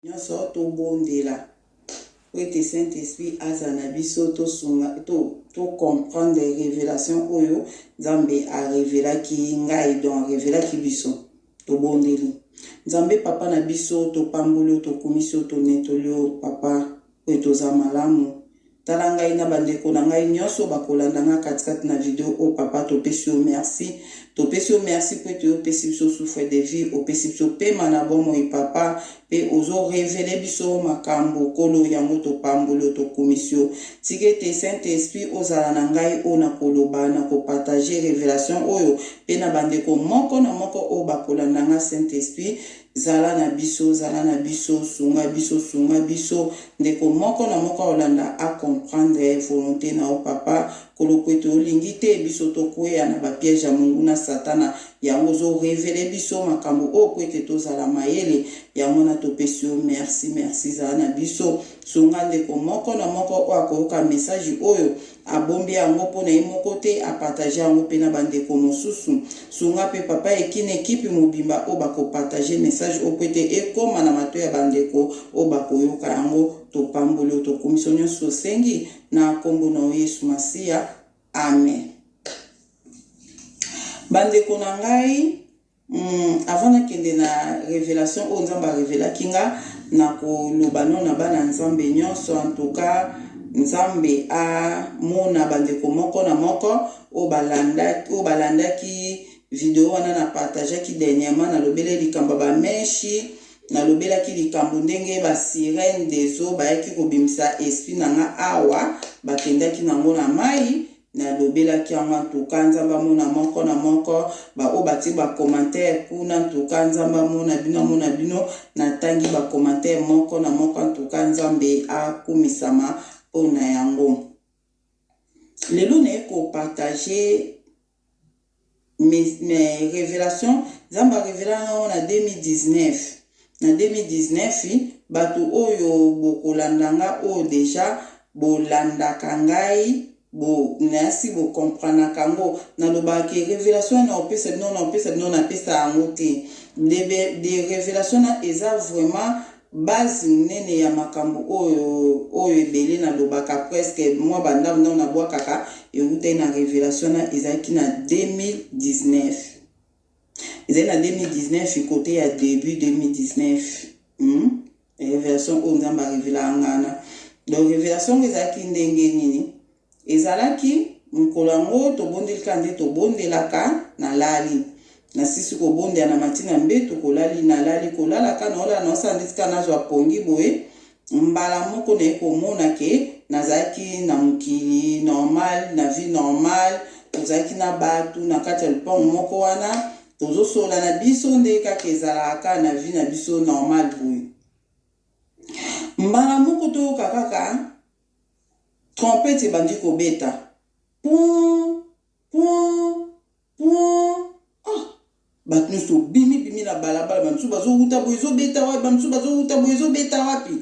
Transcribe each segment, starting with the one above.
Nyonso tobondela po ete Saint Esprit azala na biso tosunga to to comprendre revelation oyo Nzambe a revelaki ngai donc a revelaki biso. Tobondeli. Nzambe papa na biso topamboli yo tokumisi yo tonetoli yo papa po ete oza malamu. Tala ngai na ba ndeko na ngai nionso bakolanda nga kati kati na video oyo papa topesi yo merci topesi yo merci po ete yo opesi biso souffle de vie opesi biso pema na bomoi papa pe ozo revele biso makambo kolo yango topamboli yo tokumisi yo tika ete saint esprit ozala na ngai oyo na koloba na ko partager revelation oyo pe na ba ndeko moko na moko oyo bakolanda nga saint esprit Zala na biso zala na biso sunga biso sunga biso ndeko moko na moko akolanda a comprendre volonte na yo papa nkolo puete olingi te biso tokueya na ba piège ya monguna satana yango ozo revele biso makambo oyo puete tozala mayele yango wana topesi yo merci merci zala na biso sunga ndeko moko na moko oyo akoyoka message oyo Abombi yango po na ye moko te, a partager yango pe na ba ndeko mosusu. Sunga pe papa Eki na equipe mobimba oyo bako partager message oyo po ete ekoma na matoyi ya ba ndeko oyo bakoyoka yango. Topamboli yo, tokumisi yo nionso tosengi na kombo na yo Yesu Masiya. Amen. Ba ndeko na ngai, Hum avant na kende na revelation oyo nzambe a revelaki nga na koloba no na bana nzambe nionso en tout cas nzambe a mona ba ndeko moko na moko oyo balanda oyo balandaki video wana na partageaki dernièrement nalobelaki likambo ya ba meshi nalobelaki likambo ndenge ba sirène des eaux bayaki kobimisa esprit na nga awa bakendaki nango na mayi Nalobelaki yango en tout cas nzambe amona moko na moko ba oyo batie ba commentaire kuna en tout cas nzambe amona bino amona bino natangi ba commentaire moko na moko en tout cas nzambe akumisama pona yango lelo naye ko partager mes, mes revelations nzambe a revela nga yango na 2019 na 2019 bato oyo bokolanda nga oyo deja bolandaka ngai bo nasi bo comprenaka yango nalobaka ke revelation na opesa bino na opesa bino napesa yango te de, de revelation na eza vraiment Base munene ya makambo oyo oyo ebele nalobaka presque mwa ba ndambu ndambu nabwakaka ewutaki na revelation wana ezalaki na 2019 ezali na 2019 cote ya debut 2019 hum revelation oyo Nzambe a revelaka nga wana donc revelation yango ezalaki ndenge nini Ezalaki mokolo yango tobondeli kaka nde tobondelaka, nalali. Nasilisi kobondela namati na mbeto kolali, nalali kolala kaka naolala naosala ndeti kaka nazwa pongi boye, mbala moko naye komona ke nazalaki na mokili normal, na vie normal, tozalaki na batu na kati ya lupango moko wana, tozosolola na biso nde kaka ezalaka kaka na vie na biso normal boye. Mbala moko toyoka kaka Trompette ebandi kobeta puun puun puun ah! Bato nyonso tobimi bimi na balabala, ba misusu bazo wuta boye ezo beta wapi, ba misusu bazo wuta boye ezo beta wapi,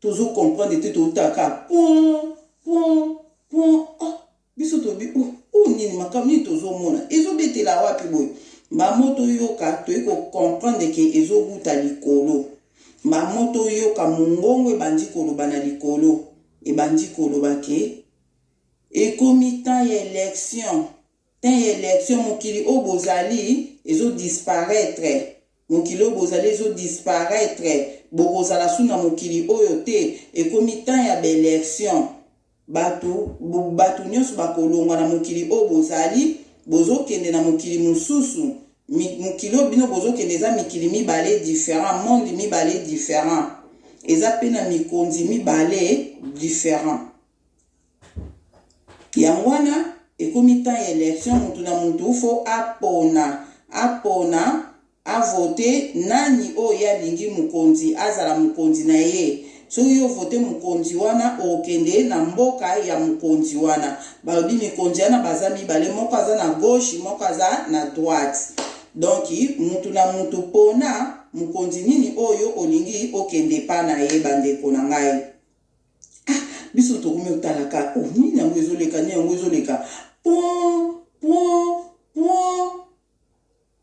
tozo comprendre te, towutaka kaka puun puun puun ah! Biso tolobi oh oyo nini makambo nini tozo mona ezo betela wapi boye, mbala moko toyoka toye ko comprendre ke ezo wuta likolo, mbala moko toyoka mongongo ebandi koloba na likolo. Ebandi koloba ke ekomi temps ya election, temps ya election mokili oyo bozali ezo disparaitre, mokili oyo bozali ezo disparaitre, bokozala su na mokili oyo te, ekomi temps ya ba election, batu batu nionso bakolongwa na mokili oyo bozali, bozokende na mokili mosusu, Mokili oyo bino bozo kende eza mikili mibale different, monde mibale different. Eza pe na mikonzi mibale different. Yango wana ekomi temps ya election mutu na mutu faut apona, apona a voter nani oyo ye alingi mokonzi azala mokonzi na ye. Soki yo vote mokonzi wana okokende na mboka ya mokonzi wana. Balobi mikonzi wana baza mibale moko aza na gauche moko aza na droite. Donc mutu na mutu pona mokonzi nini oyo olingi okende epa na ye ba ndeko na ngai. Ah biso tokomi otala ka oh nini yango ezoleka nini yango ezoleka pon pon pon.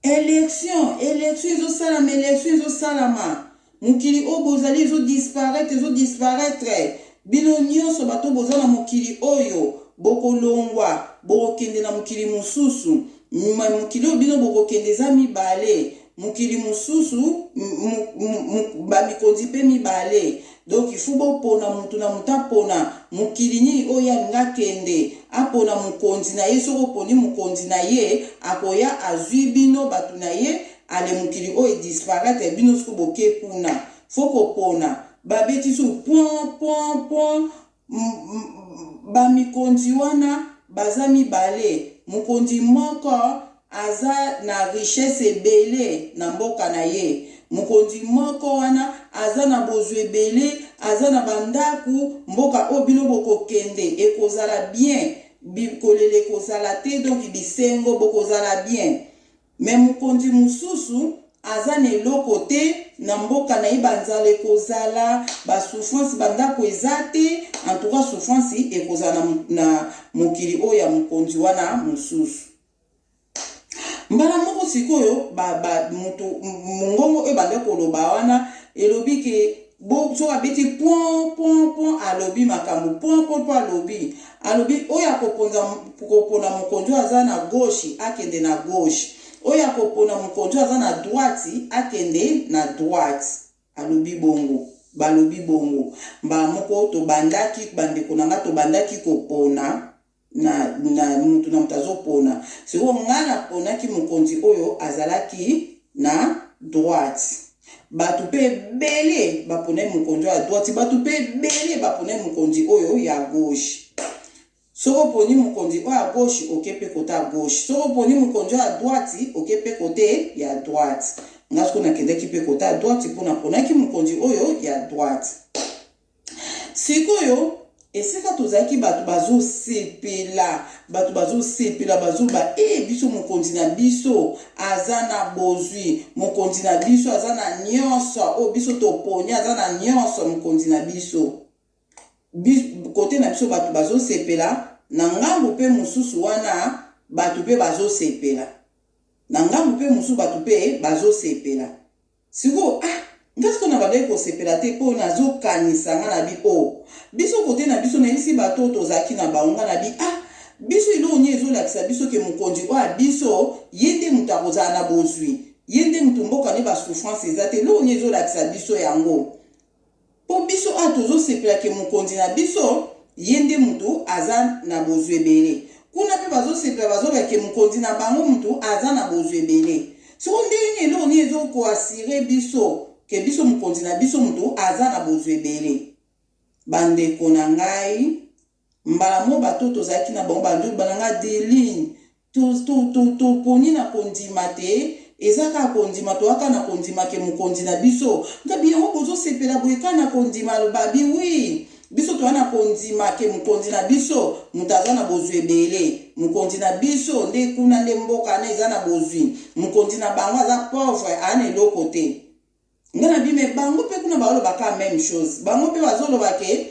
Election, election ezo salama, election ezo salama. Mokili oyo bozali ezo disparaitre, ezo disparaitre. Bino nyonso bato boza na mokili oyo bokolongwa, bokokende na mokili mosusu. Mokili oyo bino bokokende eza mibale. Mokili mosusu bamikonzi mpe mibale. Donc il faut bopona, mutu na mutu apona mokili nini oyo alingi akende, apona mokonzi na ye. Soki oponi mokonzi na ye, akoya azwi bino bato na ye, ale mokili oyo edisparaître, bino soki boke kuna, faut kopona. Babeti su point point point. Bamikonzi wana baza mibale. Mokonzi moko aza na richesse ebele na mboka na ye. Mokonzi moko wana aza na bozwi ebele, aza na bandako. Mboka oyo bino bokokende ekozala bien, kolela ekozala te, donc bisengo, bokozala bien. Mais mokonzi mosusu aza na eloko te na mboka na ye, banzala ekozala, basouffrance, bandako eza te. En tout cas souffrance ekozala na mokili oyo ya mokonzi wana mosusu. Mbala moko sikoyo mutu mongongo oyo bande koloba wana elobi ke soki abeti point point point, alobi makambo point point point, alobi oyo akopona mokonzi oyo aza na gauche akende na gauche, oyo akopona mokonzi oyo aza na droite akende na droite. Alobi bongo, balobi bongo. Mbala moko tobandaki, bandeko na nga, tobandaki kopona na mutu na moto azopona. Sikoyo ngai naponaki mokonzi oyo azalaki na droite. Bato mpe ebele baponaki mokonzi oyo ya droite, bato mpe ebele baponaki mokonzi oyo ya gauche. Soki oponi mokonzi oyo ya gauche, oke mpe côté ya gauche. Soki oponi mokonzi oyo ya droite, oke mpe côté ya droite. Nga sikoyo nakendaki mpe côté ya droite mpo naponaki mokonzi oyo ya droite. Sikoyo esika tozalaki, bato bazosepela, bato bazosepela, bazoba e biso mokonzi na biso aza na bozwi, mokonzi na biso aza na nyonso, oyo biso toponi aza na nyonso, mokonzi na biso. Côté na biso bato bazosepela, na ngambu mpe mosusu wana bato mpe bazosepela, na ngambu mpe mosusu bato mpe bazosepela. Sikoyo, ah, nga sikoyo na bandaki kosepela te mpo nazokanisa nga na bi o oh, biso côté na biso, nayebisi bato oyo tozalaki na bango, nga na bi ah, biso eloko nini ezolakisa biso ke mokonzi oyo ya biso ye nde moto akozala na bozwi, ye nde moto mboka nde basouffrance eza te? Eloko nini ezolakisa biso yango? Mpo biso awa tozosepela ke mokonzi na biso ye nde moto aza na bozwi ebele, kuna mpe bazosepela, bazoloba ke mokonzi na bango moto aza na bozwi ebele. Soko ndenge nini, eloko nini ezokoassurer biso ke biso mokonzi na biso moto aza na bozwi ebele? Bandeko na ngai, mbala mo bato tozalaki na bango bandi na nga: "Adeline, toponi na kondima te, eza kaka kondima, toyaka na kondima ke mokonzi na biso." Ngabi: "Yango bozosepela boye kaka na kondima?" Alobabi: "Oui, biso toya na kondima ke mokonzi na biso moto aza na bozwi ebele, mokonzi na biso nde kuna nde mboka wana eza na bozwi, mokonzi na bango aza pauvre, aa na eloko te." Nga na bime bango mpe kuna balobaka même chose, bango mpe bazoloba ke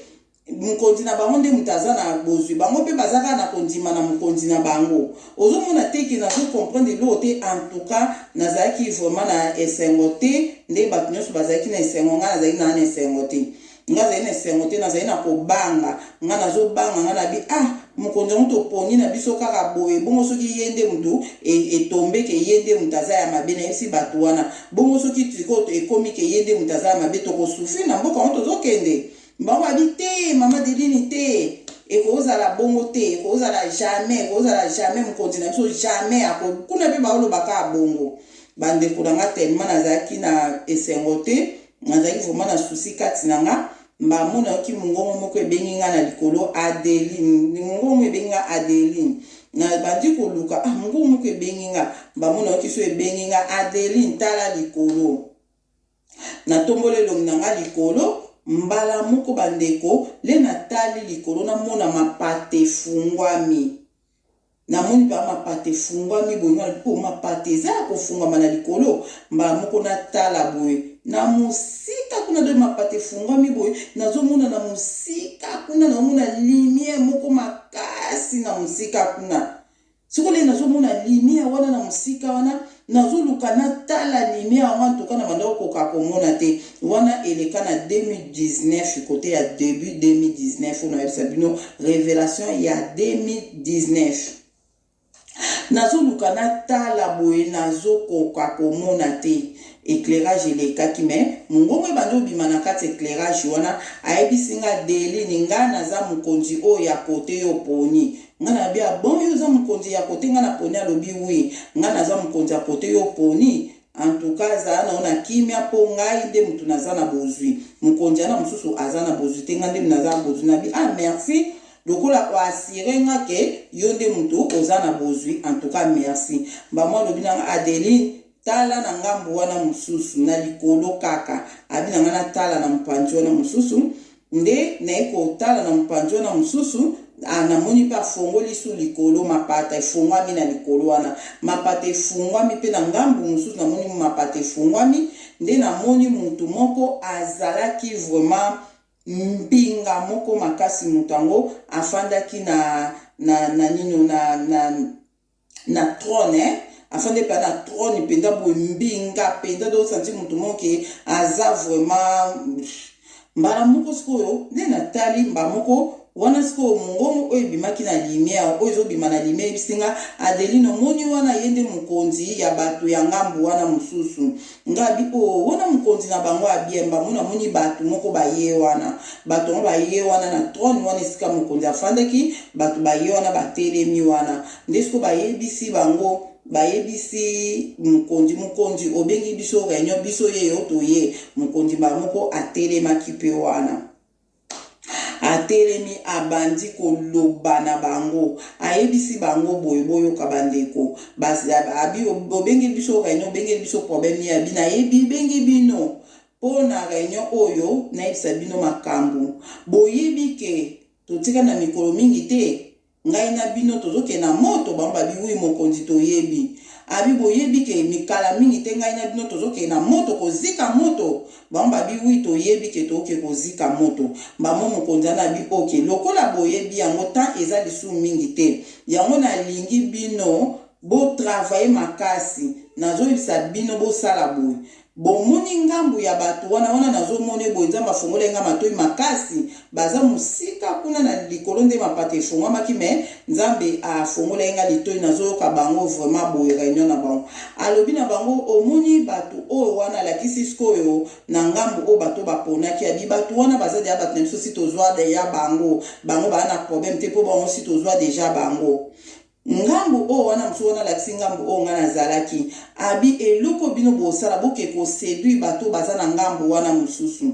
mokonzi na bango nde moto aza na bozwi, bango mpe baza kaka na kondima na mokonzi na bango. Ozomona te ke nazocomprendre eloko te. En tout cas nazalaki vraiment na esengo te. Nde bato nyonso bazalaki na esengo, ngai nazalaki na esengo te. Nga azali na esengo te, nazali na kobanga. Nga nazobanga, nga na bi ah, mokonzi yango toponi na biso kaka boye, bongo soki ye nde motu etombe ke ye nde moto aza ya mabe? Nayebisi bato wana: "Bongo soki sikoyo ekomi ke ye nde moto aza ya mabe, tokosouffrir na mboka yango tozokende." Bango babi: "Te, mama Adeline, te, ekozala bongo te, ekozala jamais, ekozala jamais, mokonzi na biso jamais." Kuna mpe baolobaka bongo. Bandeko na nga, tellement nazalaki na esengo te, nazalaki vraiment na souci kati na nga. Mbamo nayoki mongongo moko ebengi nga na likolo: "Adeline." Mongongo moko ebengi nga: "Adeline." Nabandi koluka, ah, mongongo moko ebengi nga. Mbamo nayoki so ebengi nga: "Adeline, tala likolo." Natombola elongi na nga likolo. Mbala moko, bandeko, le natali likolo, namona mapata efungwami. Namoni mpe mapata efungwami boye. Ngana mpo mapata eza ya kofungwama na likolo. Mbala moko natala boye na mosika kuna, do mapata efungwami boye, nazomona na mosika kuna, nazomona lumière moko makasi na mosika kuna. Sikoyo nde nazomona lumière wana na mosika wana. Nazoluka natala lumière yango, en tout cas na banda kokoka komona te. Wana eleka na 2019, côté ya début 2019. Oyo nayebisa bino, révélation ya 2019. Nazoluka natala boye, nazokoka komona te. Éclairage elekaki, mais mongongo ebandi obima na kati éclairage wana. Ayebisi nga: "Adeline, nga naza mokonzi oyo ya côté yo poni." Nga na bi: "Ah bon, yo oza mokonzi ya côté nga na poni?" Alobi: "Oui, nga naza mokonzi ya côté yo poni. En tout cas, azala nao na kimia, mpo ngai nde motu naza na bozwi. Mokonzi ana mosusu aza na bozwi te, nga nde naza na bozwi." Nabi: "Ah, merci lokola oassurer nga ke yo nde motu oza na bozwi. En tout cas, merci." Bamo alobi nanga: "Adeline, tala na ngambu wana mosusu na likolo." Kaka abi na nga natala na mopanzi wana mosusu. Nde naye kotala na mopanzi wana mosusu, namoni mpe afongoli su likolo, mapata efungwami na likolo wana, mapata efungwami mpe na ngambu mosusu. Namoni mapata efungwami, nde namoni mutu moko azalaki vraiment mbinga moko makasi. Moto yango afandaki na nino na trône, eh? Afandi mpe na trône mpenza boye, mbinga mpenza, dosanti motu moko aza vraiment. Mbala moko sikoyo nde natali, mbala moko wana sikoyo mongongo oyo ebimaki na lumière, oyo ezobima na lumière, ebisinga: "Adeline, omoni wana? Ye nde mokonzi ya bato ya ngambu wana mosusu." Ngabi: "O, wana mokonzi na bango abiemba." Mona, amoni bato moko baye wana, bato yango baye wana na trône wana esika mokonzi afandaki. Bato baye wana, batelemi wana. Nde sikoyo bayebisi bango, bayebisi mokonzi: "Mokonzi, obengi biso réunion, biso ye yo toye." Mokonzi mbala moko atelemaki mpe wana atelemi, abandi koloba na bango. Ayebisi bango boye: "Boyoka bandeko, abi obengeli biso réunion, obengeli biso problème nini?" Abi: "Nayebi, bengi bino mpo na réunion oyo nayebisa bino makambo. Boyebi ke totika na mikolo mingi te, ngai na bino tozokende na moto." Bango babi: "Oui mokonzi, toyebi." Abi: "Boyebi ke mikala mingi te, ngai na bino tozokende na moto, kozika moto?" Bango babi: "Oui, toyebi ke tokoke kozika moto." Bamo mokonzi wana abi: "Ok, lokola boyebi yango, temps eza lisusu mingi te. Yango nalingi bino botravailler makasi. Nazoyebisa bino, bosala boye. Bomoni ngambu ya bato wana wana, nazomona boye, Nzambe afongoli nga matoi makasi. Baza mosika kuna na likolo, nde mapata efongwamaki, mais Nzambe afongoli nga litoi, nazoyoka bango vraiment boye, réunion na bango." Alobi na bango: "Omoni bato oyo wana?" Alakisi sikoyo na ngambu oyo bato baponaki. Abi: "Bato wana baza déjà bato na biso. Si tozwa déjà bango, bango baa na problème te, mpo bango si tozwa déjà bango. Ngambu oyo wana mosusu wana," alakisi ngambu oyo ngai nazalaki, abi: "Eloko bino bosala, boke koséduire bato baza na ngambu wana mosusu.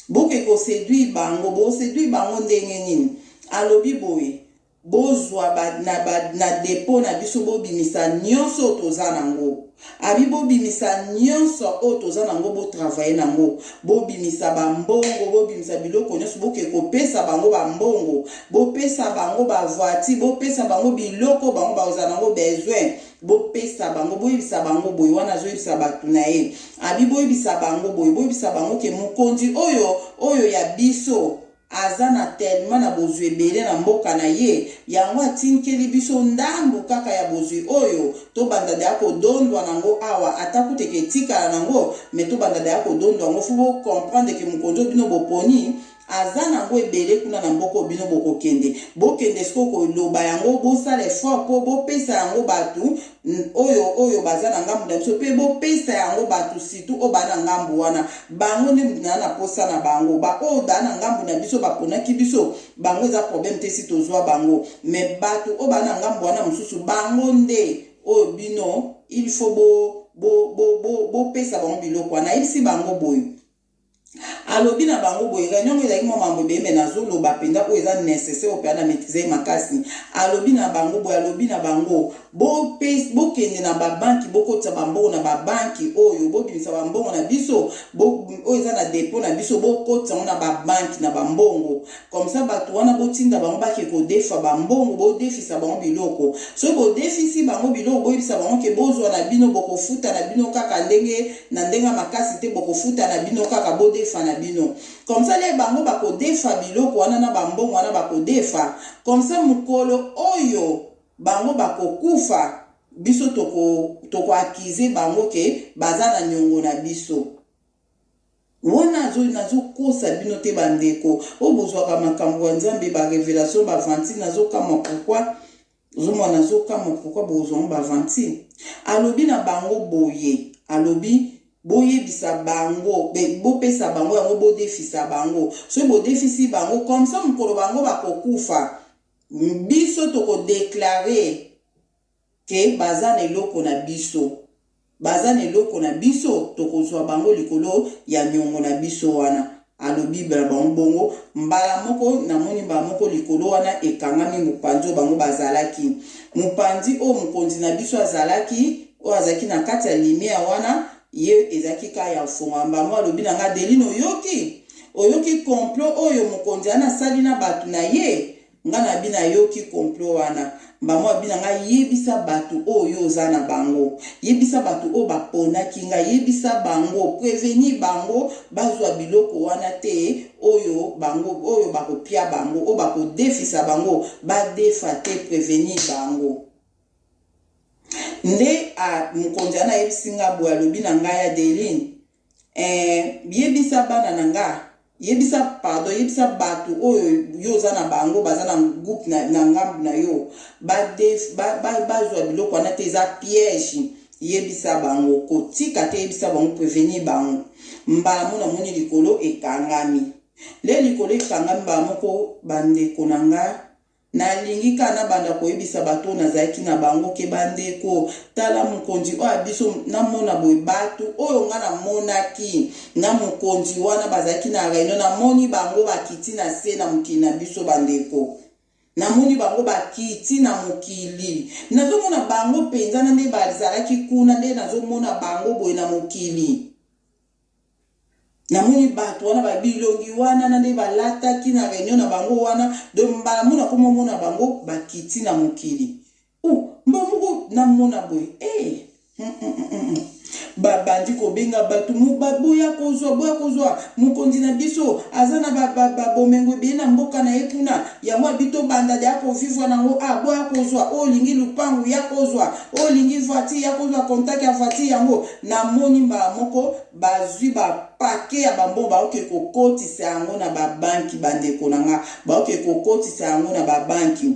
Boke koséduire bango. Boséduire bango ndenge nini?" Alobi boye: "Bozwa na dépôt na biso, bobimisa nyonso oyo toza nango." Abi: "Bobimisa nyonso oyo toza nango, botravailler nango. Bobimisa bambongo, bobimisa biloko nyonso, boke kopesa bango bambongo, bopesa bango bavoiture, bopesa bango biloko bango bazala nango besoin. Bopesa bango, boyebisa bango boye." Wana azoyebisa bato na ye. Abi: "Boyebisa bango boye, boyebisa bango ke mokonzi oyo ya biso aza na tellement na bozwi ebele na mboka na ye. Yango atinkeli biso ndambu kaka ya bozwi oyo, tobanda déjà kodondwa nango awa. Ata kuteke etikala nango, mais tobanda déjà kodondwa yango. Faut bocomprendre ke mokonzi oyo bino boponi aza nango ebele kuna na mboka oyo bino bokokende. Bokende sikoyo koloba yango, bosala effort mpo bopesa yango bato oyo baza na ngambu na biso, mpe bopesa yango bato surtout oyo baa na ngambu wana. Bango nde mutu naa na posa na bango. Baoyo baa na ngambu na biso, baponaki biso, bango eza problème te si tozwa bango. Mais bato oyo baa na ngambu wana mosusu, bango nde oyo bino il faut bopesa bo, bo, bo, bango biloko wana." Ayebisi bango boye, alobi na bango boye. Réunion ngo ezalaki mwa mambo ebele, mais nazoloba mpenza oyo eza nécessaire, oyo mpenza na maîtrise makasi. Alobi na bango boye, alobi na bango: "Bokende na babanki, bokotisa bambongo na babanki oyo, bobimisa bambongo na biso oyo eza na dépôt na biso, bokotisa yango na babanki na bambongo. Comme ça bato wana, botinda bango bake kodefa bambongo, bodefisa bango biloko. Soki bodefisi bango biloko, boyebisa bango ke bozwa na bino, bokofuta na bino kaka ndenge na ndenge ya makasi te, bokofuta na bino kaka, bodefa na bino. Comme ça le bango bakodefa biloko wana na bambongo wana bakodefa. Comme ça mokolo oyo bango bakokufa, Biso toko toko accuser bango ke baza na niongo na biso. Wana azo nazo kosa bino te ba ndeko oyo bozwaka makambo ya Nzambe ba revelation ba aventure nazo kamwa pourquoi ozomona nazo kamwa pourquoi bozwa ngo ba aventure. Alobi na bango boye alobi boyebisa bango bopesa bango yango bodefisa bango soki bodefisi bango comme ça mokolo bango bakokufa biso toko declarer que baza na eloko na biso baza na eloko na biso tokozua bango likolo ya niongo na biso wana alobi na bango bongo mbala moko namoni mbala moko likolo wana ekangami mopanzi oyo bango bazalaki mopanzi oyo mokonzi na biso azalaki oyo azalaki na kati ya lumière wana ye ezalaki kaka ya fongwama mbala moko alobi na nga Adeline oyoki oyoki complot oyo mokonzi wana asali na bato na ye Nga na bi nayoki complot wana mbamo abi na nga yebisa batu oyo yo oza na bango yebisa batu oyo ba ponaki nga yebisa bango prevenir bango bazua biloko wana te oyo bango oyo bako pia bango oyo bako defisa bango ba defa te prevenir bango nde a mokonzi wana ayebisi nga boye alobi na ngai Adeline Eh yebisa bana na nga yebisa pardon yebisa batu oyo yo oza na bango baza na groupe na, na ngambu na yo ba def, ba, ba, bazwa biloko wana te eza piège yebisa bango kotika te yebisa bango prevenir bango mbala mo namoni likolo ekangami le likolo ekangami mbala moko bandeko na nga Nalingi kaka nabanda koyebisa bato oyo nazalaki na bango ke, Bandeko, tala mokonzi oyo ya biso. Namona boye, bato oyo ngai namonaki na mokonzi wana bazalaki na reunion, namoni bango bakiti na se na mokili na biso, bandeko. Namoni bango bakiti na mokili. Nazomona bango mpenza na nde bazalaki kuna, nde nazomona bango boye na mokili. Namoni batu wana ba bilongi wana na nde balataki na reunion na bango wana donc mbala moko nakoma omona bango bakiti na mokili uh mbala moko namona boye eh mm, mm, mm, mm. Babandi kobenga bato boya kozwa boya kozwa mokonzi na biso aza na babomengo ba, ba ebele na mboka na ye kuna yango abi tobanda deya kovivre nango a ah, boya kozwa oyo olingi lupangu ya kozwa oyo olingi voiture ya kozwa contact ya voiture yango namoni mbala moko Bazui ba paquet ya ba mbongo baoke kokotisa yango na ba banki ba ndeko na nga baoke kokotisa yango na ba banki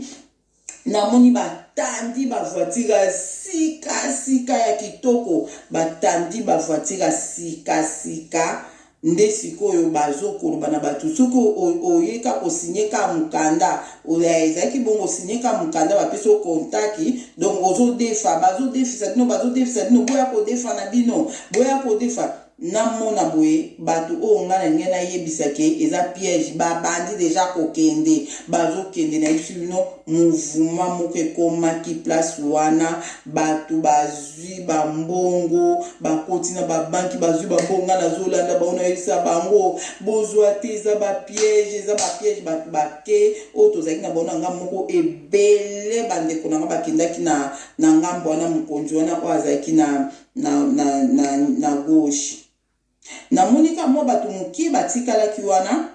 namoni batandi ba voiture ya sika sika ya kitoko batandi ba voiture ya sika sika nde sikoyo bazokoloba na bato soki oye kaka kosigne kaka mokanda ezalaki bongo osigne kaka mokanda bapesi yo kontaki Donc ozo defa, bazo defisa bino, bazo defisa bino, boya ko defa na bino, boya ko defa. Namona boye bato oyo ngai na ngai nayebisa ke eza piège, babandi deja kokende, bazokende nayebisi bino mouvement moko ekomaki place wana, bato bazwi ba mbongo, bakoti na ba banki bazwi ba mbongo, ngai nazolanda bango nayebisa bango bozwa te, eza ba piège, eza ba piège, bato bake oyo tozalaki na bango na ngambo moko ebele bandeko na nga bakendaki na, na ngambo wana mokonzi wana oyo azalaki na, na, na, na, na gauche namoni kaka mwa bato moke batikalaki wana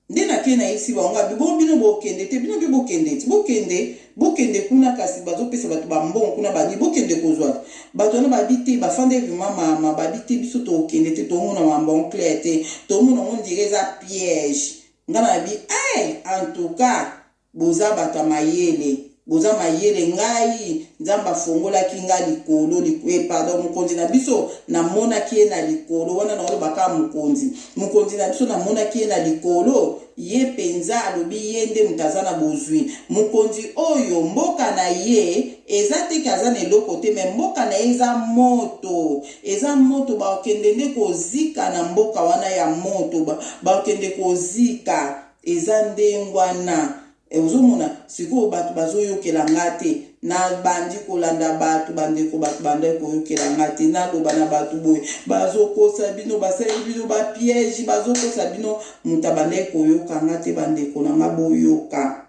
nde nakei nayebisi bango nga bibo bino bokende te bino mpe bokende ti bokende bokende kuna kasi bazopesa bato bambongo kuna bani bokende kozwa bato wana babi te bafandaki vraimen mama babi te biso tokende te tomona mambo yango clair te tomona yango ndire eza piège Nga na bi eh en tout cas boza bato ya mayele boza mayele ngai nzambe afongolaki nga likolo eh, pardon mokonzi na biso namonaki ye na likolo wana naoloba kaka mokonzi mokonzi na biso namonaki ye na likolo ye mpenza alobi ye nde moto aza na bozwi mokonzi oyo mboka na ye eza te ke aza na eloko te me mboka na ye eza moto Eza moto bakokende nde kozika na mboka wana ya moto bakokende kozika eza ndengwana ozomona sikoyo bato bazoyokela nga te nabandi kolanda bato bandeko bato bandaki koyokela nga te naloba na bato boye bazokosa bino basali bino bapiège bazokosa bino moto abandaki koyoka nga te bandeko na nga boyoka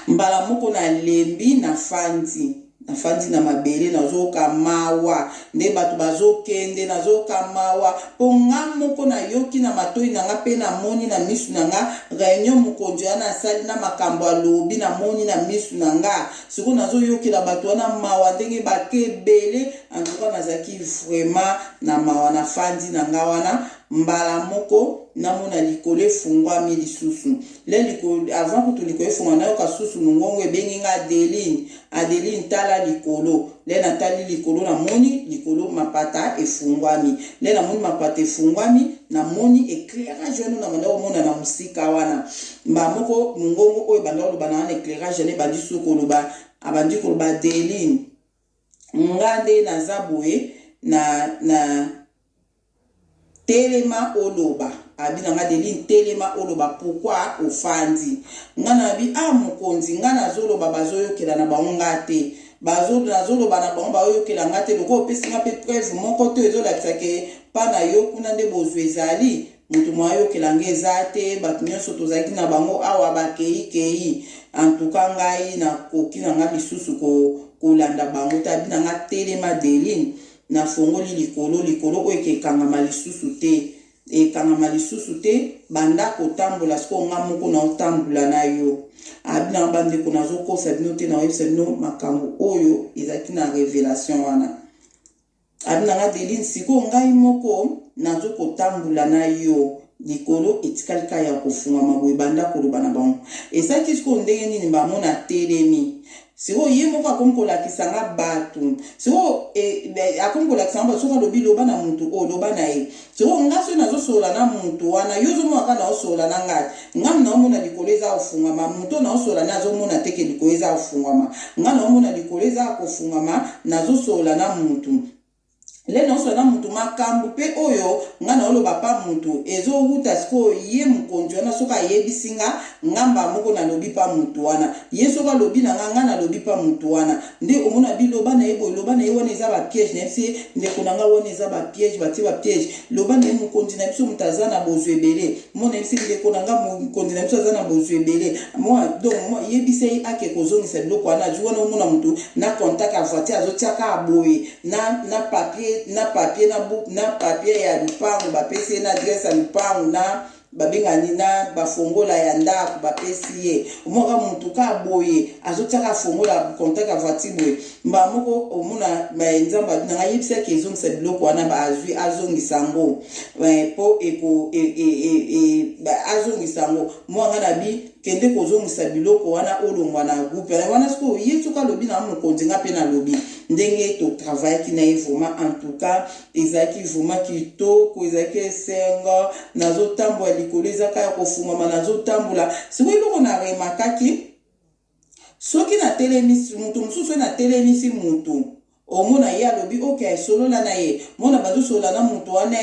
mbala moko nalembi nafandi. Nafandi na mabele, nazoyoka mawa nde bato bazokende, nazoyoka mawa mpo nga moko nayoki na matoi na nga mpe namoni na misu na nga reunion mokonzi wana asali na makambo alobi, namoni na misu na nga. Sikoyo nazoyokela bato wana mawa ndenge bake ebele. En tout cas, nazalaki vraiment na mawa. Nafandi na nga wana, mbala moko namona likolo efungwami lisusu. Le likolo, avant kutu likolo efungwa, nayoka susu mongongo ebengi nga: "Adeline, Adeline, tala likolo." Le natali likolo, namoni likolo mapata efungwami. Le namoni mapata efungwami, namoni éclairage wana na banda komona na mosika wana. Mbala moko mongongo oyo banda koloba na wana, éclairage wana ebandi su koloba, abandi koloba: "Adeline, nga nde naza boye na telema oloba." Abi na nga: "Adeline, telema oloba, pourquoi ofandi?" Nga na bi: "A ah, mokonzi, nga nazoloba, bazoyokela na bango nga te. Nazoloba na bango, baoyokela nga te. Lokola opesi nga mpe preuve moko te ezolakisa ke mpa na yo kuna nde bozwi ezali, moto mo ayokela nga eza te. Bato nyonso tozalaki na bango awa bakeikei. Antuka ngai nakoki na nga lisusu kolanda bango te." Abi na nga: "Telema, Deline, nafongoli likolo, likolo oyo ekekangama lisusu te, ekangama lisusu te. Banda kotambola sikoyo, nga moko naotambola na yo." Abi na bandeko, nazokosa bino te, naoyebisa bino makambo oyo ezalaki na révélation wana. Abi na nga: "Deline, sikoyo ngai moko nazokotambola na yo, likolo etikali kaka ya kofungwama boye, banda koloba na bango." Esalaki sikoyo ndenge nini? Bamona telemi sikoyo, ye moko akomi kolakisa nga bato. Sikoyo akomi kolakisa nga bato. Soki alobi: "Loba na mutu oyo," loba na ye. Sikoyo nga soki nazosolola na mutu wana, yo ozomona kaka naosolola na ngai. Nga naomona likolo eza kofungwama, mutu oyo naosolola na azomona teke likolo eza kofungwama. Nga naomona likolo eza kofungwama, nazosolola na mutu. Le nyonso na mutu, makambo mpe oyo nga na oloba pa mutu ezowuta sikoyo ye mokonzi wana. Soki ayebisi nga, ngamba moko nalobi pa mutu wana. Ye soki alobi na nga, nga nalobi pa mutu wana. Nde omona biloba na ye boye, loba na ye wana eza bapiège. Nayebisi ye: "Ndeko na nga, wana eza bapiège, batie bapiège. Loba na ye, mokonzi na biso moto aza na bozwi ebele." Mo nayebisi: "Ndeko na nga, mokonzi na biso aza na bozwi ebele. Moi donc yebisa ye ake kozongisa biloko wana azwi wana." Omona motu na contact ya voiture azotiaka boye na papier, na papier, na papier ya lupango bapesi ye, na adresse ya lupango, na babengani na bafongola ya ndako bapesi ye. Omwaka motu ka boye azotiaka fongola, contact ya voiture boye. Mbala moko omona Nzambe nanga yebisaki ezongisa biloko wana azwi, azongisa yango mpo azongisa yango. Mwanga na bi: "Kende kozongisa biloko wana, olongwa na groupe wana." Sikoyo ye soki alobi na mokonzi, nga mpe nalobi. Ndenge totravaillaki na ye, vraiment, en tout cas, ezalaki vraiment kitoko, ezalaki esengo. Nazotambola, likolo ezaka ya kofungwama, nazotambola. Sikoyo eloko naremarquaki, soki natelemisi motu mosusu, oyo natelemisi motu, omona ye alobi: "Ok, solola na ye." Mona bazosolola na motu wana,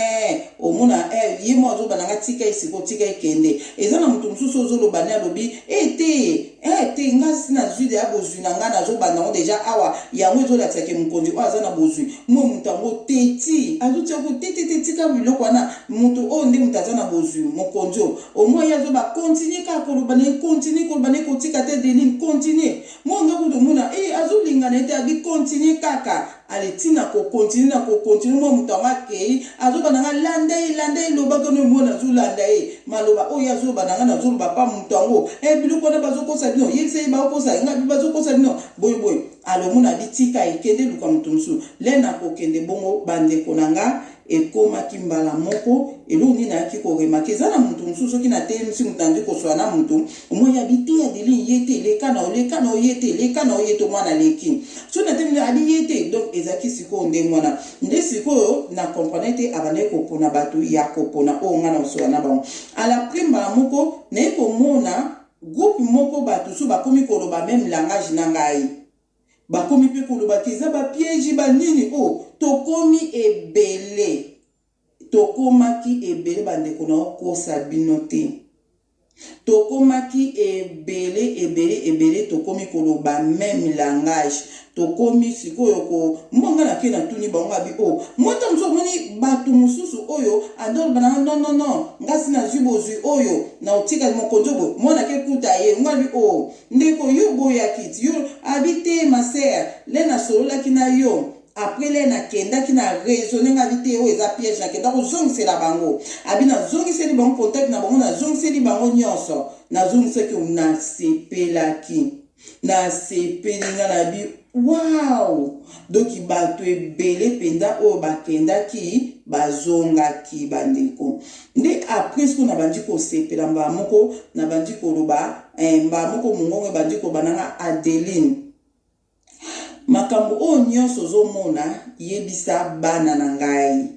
omona ye mo azoba nanga: "Tika ye siko, tika ekende." Eza na motu mosusu ozoloba ne, alobi: "E te, e te, nga si nazwi deya bozwi na nga, nazobanda yango deja awa." Yango ezolakisaka mokonzi oyo aza na bozwi. Mo moto yango teti azotia ko te te te, tika biloko wana. Moto oyo nde moto aza na bozwi, mokonzi oyo. Omoi ye azoba continue kaka koloba na ye, continue koloba na ye, kotika te, Deline, continue. Mo nga kutu omona e azolinga na ye te, abi continue kaka. Ale ntina kocontinuer na kocontinuer, mwa moto yango akei, azoba na nga: "Landa ye, landa ye, lobaka no." Mwana azolanda ye, maloba oyo azoloba na nga, nazoloba pa moto yango: "E biloko wana bazokosa bino, yebisa ye bakokosa nga, bazokosa bino boyeboye." Alomona bitika, ekende luka moto mosusu. Le na kokende bongo, bandeko na nga, ekomaki mbala moko eloko nini nayaki koremarquer: eza na motu mosusu, soki natelemisi moto, nandi koswala na motu, omoi abi te: "Adeline, ye te, leka na oleka na oye te, leka na oye te." Mwana aleki, soki natelemi, abi ye te. Donc ezalaki sikoyo ndenge wana nde sikoyo na comprendre te, abandaki kopona bato ya kopona oyo ngai na kosola na bango. Alapres, mbala moko naye komona groupe moko, bato so bakomi koloba même langage na ngai, bakomi mpe koloba te eza bapiège banini oyo. Tokomi ebele, tokomaki ebele. Bandeko, na okosa bino te. Tokomaki ebele ebele ebele, tokomi koloba meme langage. Tokomi sikoyo ko mwa nga nake natuni bango abi o oh, mwa ntango mosusu omoni bato mosusu oyo andoloba na nga non non non, nga si nazwi bozwi oyo na otika mokonzi oyo boye, mwa nake kuta ye nga abi o oh, ndeko yo oboyaki ti yo abi te ma sœur le nasololaki na yo. Après le nakendaki na raisonne nga abi te oyo eza piège, nakenda kozongisela bango abi nazongiseli bango contact na bango, nazongiseli bango nyonso, nazongisaki, nasepelaki, nasepeli nga na bi wow. Donc bato ebele mpenza oyo bakendaki bazongaki bandeko. Nde après sikoyo nabandi kosepela mbala moko, nabandi koloba mbala moko mongongo ebandi koloba nanga Adeline, makambo oyo nyonso ozomona, yebisa bana na ngai,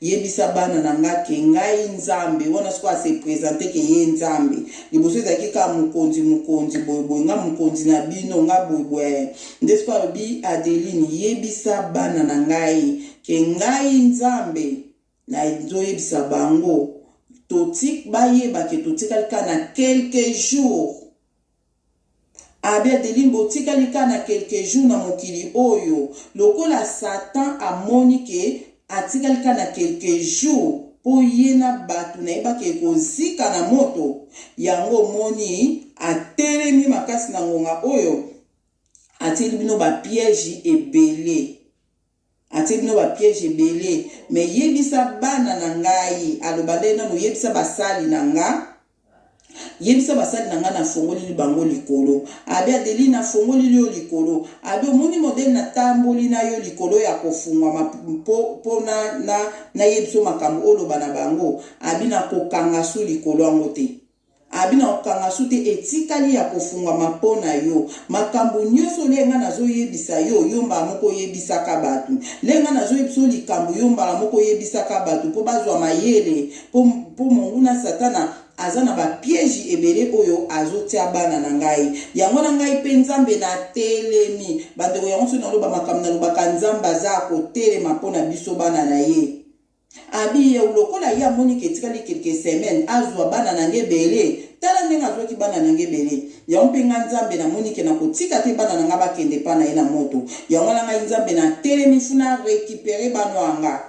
yebisa bana na nga ke ngai Nzambe wana. Sikoyo ase présenter ke ye Nzambe. Liboso ezalaki kaka mokonzi, mokonzi boyeboye, nga mokonzi na bino, nga boyeboye. Nde sikoyo alobi: Adeline, yebisa bana na ngai ke ngai Nzambe nazoyebisa bango bayeba ke totikali kaka na quelques jours. Abi: Adeline, botikali kaka na quelques jours na mokili oyo. Lokola Satan amoni ke atikali kaka na quelques jours mpo ye na bato nayebaki ekozika na moto yango, omoni atelemi makasi na ngonga oyo, atieli bino bapiège ebele, atieli bino bapiège ebele. Me yebisa bana na ngai, aloba nde nano, yebisa basali na nga, yebisa basali na ngai nafongolili bango likolo. Abi: Adeline, nafongolili yo likolo. Abi: omoni modèle natamboli na yo likolo ya kofungwama mpo nayebisa yo makambo oloba na bango. Abi: nakokanga su likolo yango te. Abi: nakokanga su te, etikali ya kofungwama mpo na yo. Makambo nyonso le nga nazoyebisa yo, yo mbala moko oyebisaka bato. Le nga nazoyebisa yo likambo, yo mbala moko oyebisaka bato mpo bazwa mayele, mpo monguna Satana aza na bapiège ebele oyo azotia bana na ngai. Yango na ngai mpe Nzambe natelemi. Bandeko, yango soki naloba makambo nalobaka, Nzambe aza kotelema mpo na biso bana na ye. Abi ye lokola ye amoni ke etikali quelques semaines azwa bana na nge ebele, tala ndenge azwaki bana na nge ebele. Yango mpe nga Nzambe namoni ke nakotika te bana na nga bakende mpa na ye na moto. Yango na ngai Nzambe natelemi faut na récupérer bana yanga.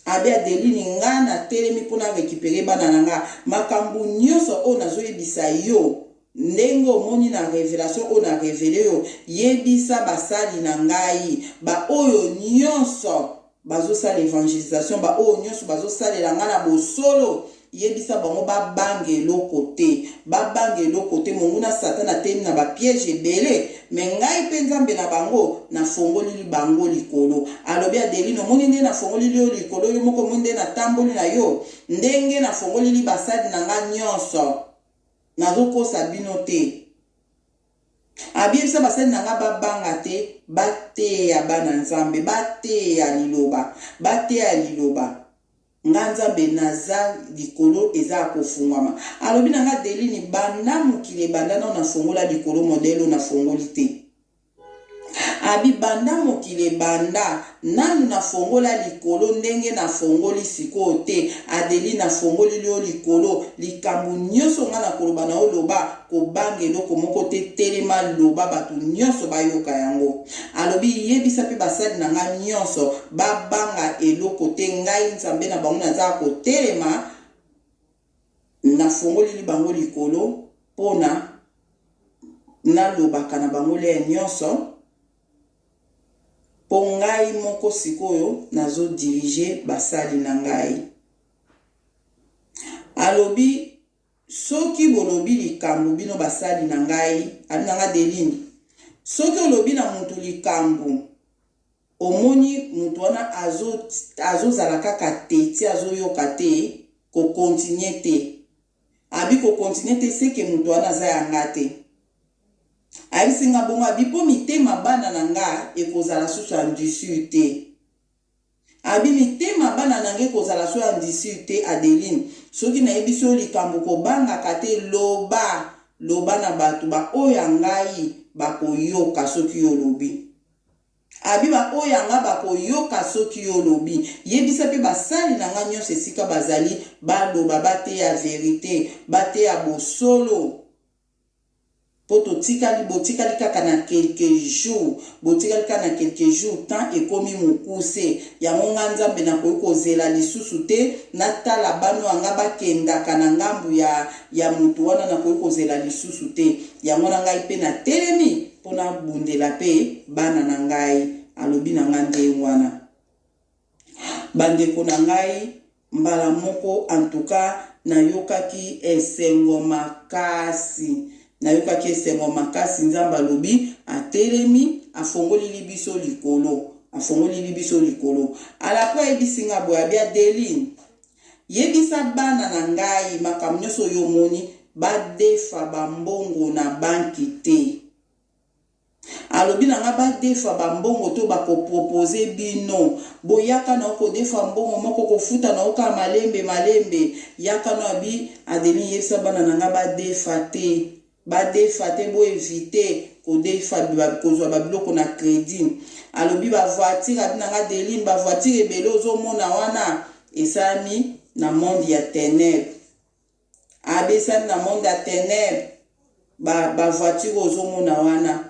Abi: Adeline, nga natelemi mpona récupérer bana na nga. Makambo nyonso oyo nazoyebisa yo, ndenge omoni na révélation oyo na révéler yo, yebisa basali na ngai, baoyo nyonso bazosala évangélisation, baoyo nyonso bazosalela ngai na bosolo, yebisa bango babanga eloko te, babanga eloko te. Monguna Satan atemi na bapiège ebele, me ngai mpe Nzambe na bango nafongolili bango likolo. Alobi: Adeline, omoni nde nafongolili yo likolo, yo moko omoni nde natamboli na yo, ndenge nafongolili basali na ngai nyonso, nazokosa bino te. Abiyebisa basali na nga babanga te, bateya bana Nzambe, bateya liloba, bateya liloba. Nga Nzambe naza likolo eza ya kofungwama. Alobi na nga: Adeline, banda mokili ebanda nao nafongola likolo modèle oyo nafongoli te. Abi: banda mokili ebanda nanu nafongola likolo ndenge nafongoli sikoyo te. Adeline, nafongolili yo likolo. Likambo nyonso nga na koloba na oloba, kobanga eloko moko te, telema, loba, bato nyonso bayoka yango. Alobi: yebisa mpe basali na nga nyonso babanga eloko te. Ngai Nzambe na bango naza kotelema, nafongolili bango likolo mpona nalobaka na bango leya nyonso, mpo ngai moko sikoyo nazodiriger basali na ngai. Alobi: soki bolobi likambo, bino basali na ngai, abi na nga: Adeline, soki olobi na motu likambo, omoni motu wana azozala azo kaka te ti azoyoka te, kocontinuer te. Abi: kocontinuer te, seke motu wana aza yanga te. Ayebisi nga bongo. Abi: mpo mitema bana na nga ekozala susu endurci te. Abi: mitema bana na nga ekozala so endurci te. Adeline, soki nayebisi yo likambo, kobangaka te, loba, loba na bato baoyo ya ngai bakoyoka soki olobi. Abi ba oyo ya nga bakoyoka soki yo olobi. Yebisa pe basali na nga nionso esika bazali baloba, bateya verite, bateya bosolo. Po totikali, botikali kaka na quelques jours, botikali kaka na quelques jours, temps ekomi mokuse. Yango nga Nzambe nakoki kozela lisusu te, natala bana oyo ya nga bakendaka na ngambu ya, ya mutu wana, nakoki kozela lisusu te. Yango wana ngai pe natelemi po nabundela pe bana na ngai. Alobi na nga ndenge wana. Bandeko na ngai, mbala moko en tout cas nayokaki esengo makasi. Nayokaki esengo makasi, Nzambe alobi, atelemi, afongolili biso likolo. Afongolili biso likolo. Alapo ayebisi nga boye, abi Adeline, yebisa bana na ngai makambo nyonso oyo omoni, badefa ba mbongo na banki te. Alobi na nga ba defa ba mbongo to bako proposer bino boyaka na oko defa mbongo moko kofuta na oka malembe malembe yaka no abi Adeline yebisa bana na nga ba defa te ba defa te bo eviter kodefa kozwa ba biloko na credit alobi ba voiture abi na nga Adeline ba voiture ebele ozomona wana esalami na monde ya tenèbres Abi esali na monde ya tenèbres ba ba voiture ozo mona wana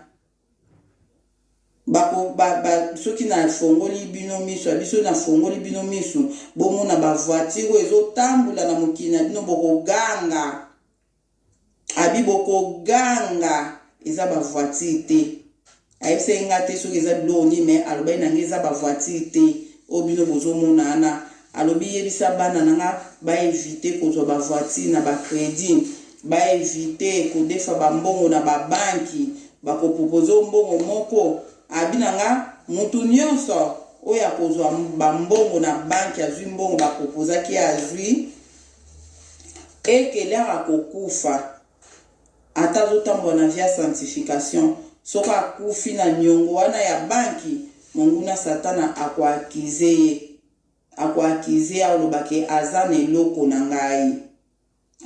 bako ba, ba soki na fongoli bino misu abi soki na fongoli bino misu bomona ba voiture oyo ezo tambola na mokili na bino bokoganga abi bokoganga eza ba voiture te Ayebisaki nga te soki eza biloko nini mais alobaki na nga eza ba voiture te oyo bino bozo mona wana. Alobi yebisa bana na nga ba eviter kozwa ba voiture na ba credit, ba eviter kodefa ba mbongo na ba banki, bako proposer yo mbongo moko. Alobi na nga mutu nionso oyo akozwa ba mbongo na banki azwi mbongo ba proposaki ye azwi, ekele akokufa. Ata azo tambola na vie ya sanctification, soki akufi na niongo wana ya banki, monguna satana ako accuser ye. Ako accuser ye, akoloba ke aza na eloko na ngai.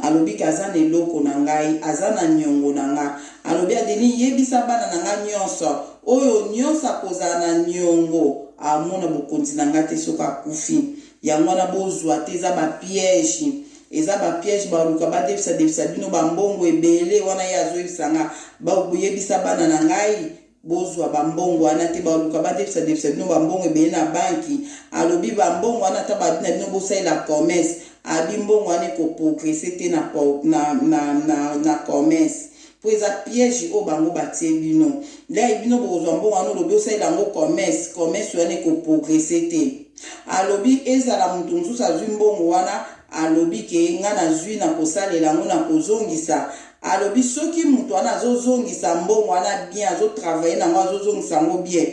Alobi ke aza na eloko na ngai, aza na niongo na nga. Alobi Adeline yebisa bana na nga nionso, oyo nionso akozala na niongo, amona bokonzi na nga te soki akufi. Yango wana bozua te, eza ba piège. Eza ba piège baluka ba defisa defisa bino ba mbongo ebele wana ye azoyebisa nga ba yebisa bana na ngai bozua ba mbongo wana te baluka ba defisa defisa bino ba mbongo ebele na banki alobi ba mbongo wana ata ba na bino bosalela commerce abi mbongo wana eko progresser te na na na na, na commerce po eza piège oyo bango batie bino ndai bino bokozwa mbongo wana olobi osalela yango commerce commerce wana eko progresser te Alobi ezala mutu mosusu azui mbongo wana alobi ke nga nazui na kosalela yango na kozongisa alobi soki mutu wana azo zongisa mbongo wana bien azo travailler na yango azo zongisa yango bien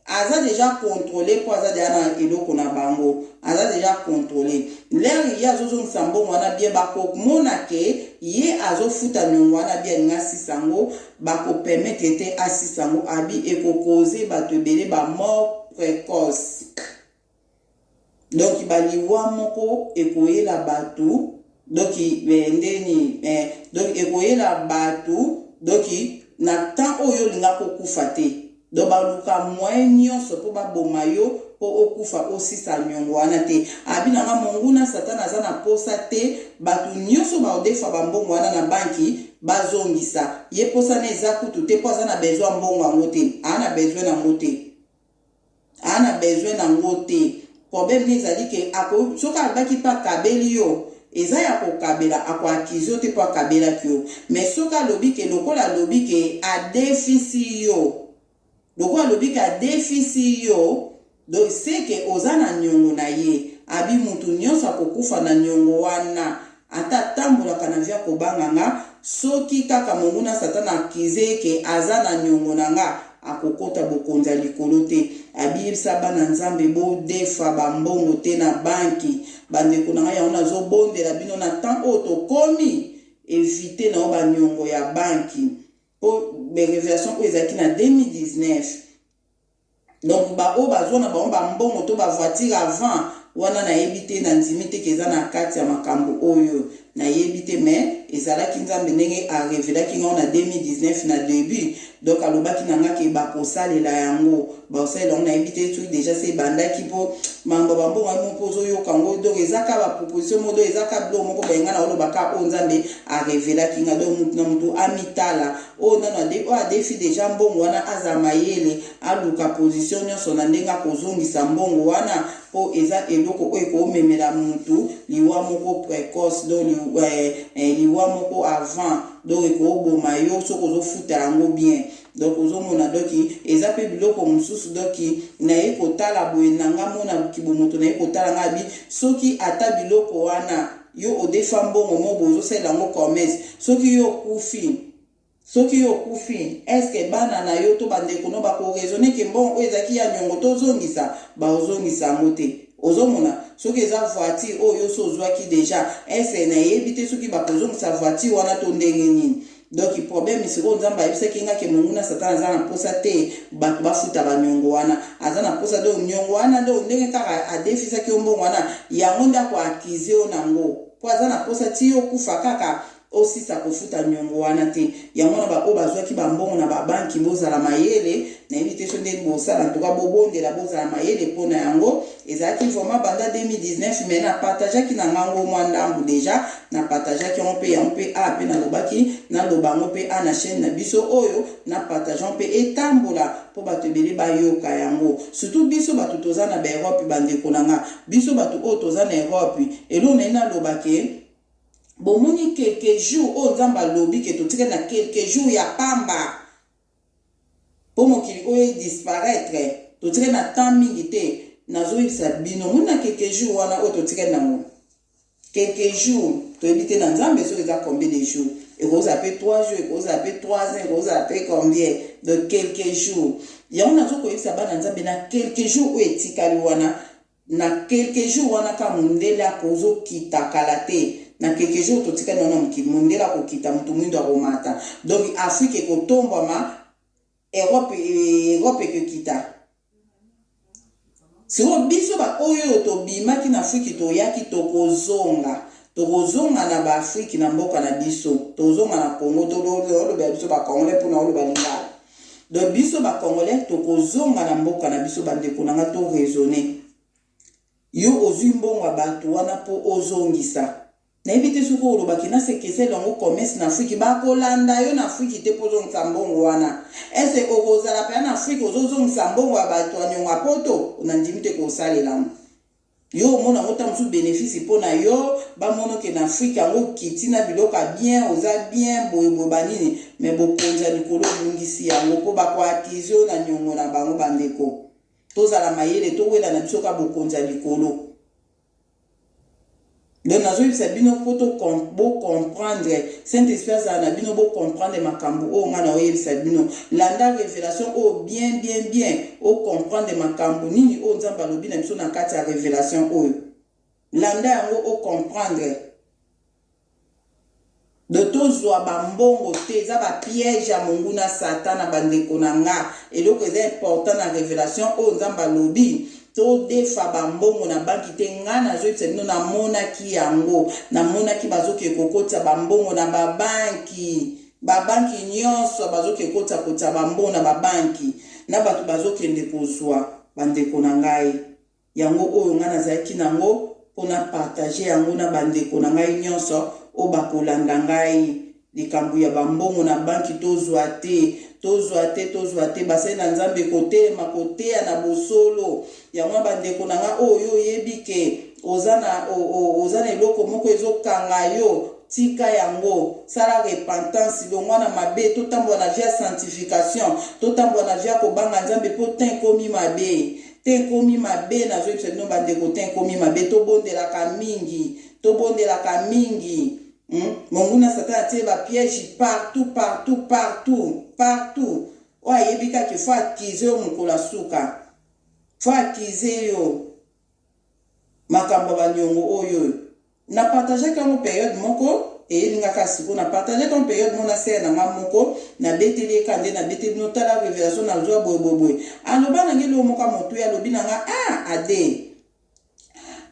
aza dejà controle po aza dejà na eloko na bango aza dejà controle l'heure ye azo zongisa mbongo wana bien bako mona ke ye azo futa niongo wana bien alingi asisa yango bako permettre te asisa yango abi eko cause batu ebele ba mort precoce donc ba liwa moko ekoyela batu donc eh, ndeni eh, donc ekoyela batu donc na temps oyo olinga kokufa te donc baluka moyen nyonso mpo baboma yo mpo okufa osisa niongo wana te abi na nga monguna satana aza na posa te bato nyonso baodefa bambongo wana na banki bazongisa ye posa na eza kutu te mpo aza na besoin mbongo yango te aa na besoin nango te Aa na besoin na ngo te problème ne ezali ke ako soki alobaki pe akabeli yo eza ya kokabela ako accuse yo te po akabelaki yo mais soki alobi ke lokola alobi ke adefisi yo lokola alobi ke adefisi yo donc ce que oza na niongo na ye abi mutu nionso akokufa na niongo wana Ata atambolaka na vie akobanga nga soki kaka monguna satana accuse ye ke aza na niongo na nga akokota bokonzi ya likolo te abi yebisa bana nzambe bo defa ba mbongo te na banki ba ndeko na nga yango nazo bondela bino na temps oyo tokomi eviter na yo ba niongo ya banki po revelation oyo ezalaki na 2019 Donc ba oyo bazua na bango ba mbongo to ba voiture avant wana nayebi te na ndimi te ke eza na kati ya makambo oyo. Nayebi te, mais ezalaki Nzambe ndenge a revelaki nga na 2019 na début. Donc alobaki na nga ke bakosalela yango, bakosalela yango. Nayebi te soki déjà se ebandaki, mpo mambo bambongo yango mpo ozoyoka yango. Donc eza ka baproposition moko, donc eza ka biloko moko bayenga na oloba ka oyo Nzambe arevelaki nga. Donc mutu na mutu amitala oyo nano oyo adefi déjà mbongo wana, azala mayele, aluka position nyonso na ndenge akozongisa mbongo wana, mpo eza eloko oyo ekomemela mutu liwa moko précoce, donc liwa moko avant. Donc ekoboma yo soki ozofuta yango bien. Donc ozomona, donc eza mpe biloko mosusu. Donc naye kotala boye na nga, mona kibomoto, naye kotala nga bi soki ata biloko wana yo odefa mbongo mo boye, ozosalela yango commerce, soki yo okufi, soki yo okufi, est-ce bana na yo to bandeko no bakoraisonner ke mbongo oyo ezalaki ya niongo, tozongisa? Baozongisa yango te. Ozomona, soki eza voiture oyo yo so ozwaki déjà, est-ce nayebi te soki bakozongisa voiture wana to ndenge nini. Donc problème sikoyo, Nzambe ayebisaki nga ke monguna Satana aza na mposa te bato bafuta baniongo wana. Aza na mposa, donc niongo wana, donc ndenge kaka adefisaki yo mbongo wana, yango nde akoaccuser yo nango, mpo aza na mposa ti yo okufa kaka osisa kofuta niongo wana te. Yango wana baoyo bazwaki bambongo na babanki, bozala mayele. Nayebi te so ndenge bosala ntoka, bobondela, bozala mayele mpona yango. Ezalaki vraiment banda 2019, mais napartageaki na ngango mwa ndambu déjà, napartageaki yango mpe, yango mpe a mpe nalobaki, naloba yango mpe a na chaîne na biso oyo, napartage mpe etambola mpo bato ebele bayoka yango, surtout biso bato toza na baEurope. Bandeko na nga, biso bato oyo toza na Europe, eloko naye naloba ke bomoni quelques jours oyo Nzambe alobi ke totikali na quelques jours ya pamba mpo mokili oyo edisparaître. Totikali na temps mingi te. Nazoyebisa bino, moni na quelques jours wana oyo totikali nango, quelques jours, toyebi te na Nzambe soki eza combien de jours. Ekozala mpe 3 jours, ekozala mpe 3 ans, ekozala mpe combien de quelques jours. Yango nazokoyebisa bana Nzambe, na quelques jours oyo etikali wana, na quelques jours wana ka mondele akozokita kala te. Na quelques jours totikali wana, mokili, mondele akokita, moto mwindo akomata. Donc Afrique ekotombwama, Europe ekokita. Sikoyo biso baoyo tobimaki na Afrique, toyaki, tokozonga, tokozonga na baAfrike, na mboka na biso, tozonga na Congo. Tolobela biso bacongolais, mpona oloba lingala. Donc biso bacongolais tokozonga na mboka na biso. Bandeko na nga, toraisonner. Yo ozwi mbongo ya bato wana mpo ozongisa, nayebi te soki olobaki nasekeseli yango commerce na Afrique, bakolanda yo na Afrique te mpo ozongisa mbongo wana. Ese okozala mpenza na Afrique, ozozongisa mbongo ya bato ya niongo ya Poto? Nandimi te kosalela yango. Yo omona yango ta mosusu bénéfice mpo na yo, bamona oke na Afrique yango okiti na biloko ya bien, oza bien boyeboye banini, mais bokonzi ya likolo obungisi yango mpo bakoaccuser yo na niongo na bango. Bandeko, tozala mayele, towela na biso ka bokonzi ya likolo. Donc nazoyebisa bino mpo bocomprendre, Saint Esprit azala na bino, bocomprendre makambo oyo ngai na oyebisa bino. Landa révélation oyo bien, bien, bien, ocomprendre makambo nini oyo Nzambe alobi na biso na kati ya révélation oyo. Landa yango, ocomprendre. Do tozwa bambongo te, eza bapiège ya monguna Satan. Na bandeko na nga, eloko eza important na révélation oyo Nzambe alobi, todefa bambongo na banki te. Ngai nazoyebisa bino, namonaki yango, namonaki bazoke kokotisa bambongo na babanki, babanki nyonso bazoke kotisa kotisa bambongo na babanki, na bato bazokende kozwa. Bandeko na ngai, yango oyo ngai nazalaki nango mpona partage yango na bandeko na ngai nyonso oyo bakolanda ngai. Likambo ya bambongo na banki, tozwa te, tozwa te, tozwa te. Basali na Nzambe kotelema, koteya na bosolo yango. Na bandeko na ngai oyo oyebi ke oza na eloko moko ezokanga yo, tika yango, sala repentance, longwa na mabe. Totambola na vie ya sanctification, totambola na vie ya kobanga Nzambe, mpo te ekomi mabe, te ekomi mabe. Nazoyebisa bino bandeko, te ekomi mabe. Tobondelaka mingi, tobondelaka mingi. Monguna Satan atie bapiège partout, partout, partout, partout. Oyo ayebi kaka faut accuser yo mokolo asuka, faut accuser yo makambo ya baniongo oyo. Napartageaki yango période moko eyelingaka. Sikoyo napartageaki yango période moko na sere na nga moko, nabeteli ye ka nde nabeteli bino: tala révélation nazwa boyeboyeboye. Aloba na ngai eloko moko ya motuya, alobi na nga: ah, ade.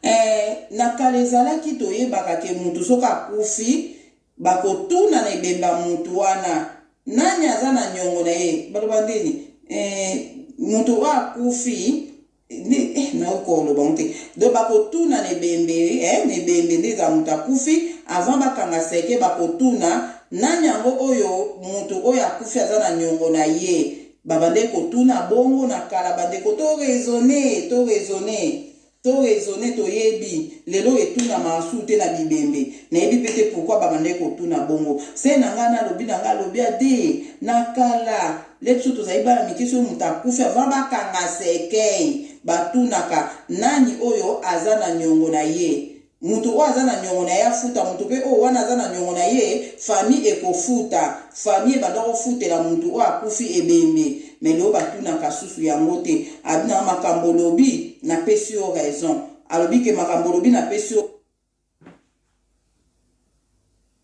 Eh, na kala ezalaki toyebaka ke mutu soki akufi bakotuna na ebembe ya mutu wana nani aza na niongo na ye baloba ndeni eh, mutu oyo akufi eh, nayoki koloba ngo te donc bakotuna na ebembe eh, na ebembe nde ezala moto akufi avant bakanga seke bakotuna nani yango oyo moto oyo akufi aza na niongo na ye babandaki kotuna bongo na kala bandeko to raisonne to raisonne To raisonner toyebi lelo etunamaka suu te na bibembe nayebi pe te pourquoi babandaki kotuna bongo se na ngai nalobi na ngai alobi ade na kala le biso tozali bana mike soki moto akufi avant bakanga cercueil batunaka nani oyo aza na niongo na ye Mutu oyo aza na niongo na ye afuta, mutu pe oyo wana aza na niongo na ye famille ekofuta, famille ebanda kofutela mutu oyo akufi ebembe, mais lelo batunaka susu yango te, abi nanga makambo olobi napesi yo raison, alobi ke makambo olobi napesi yo.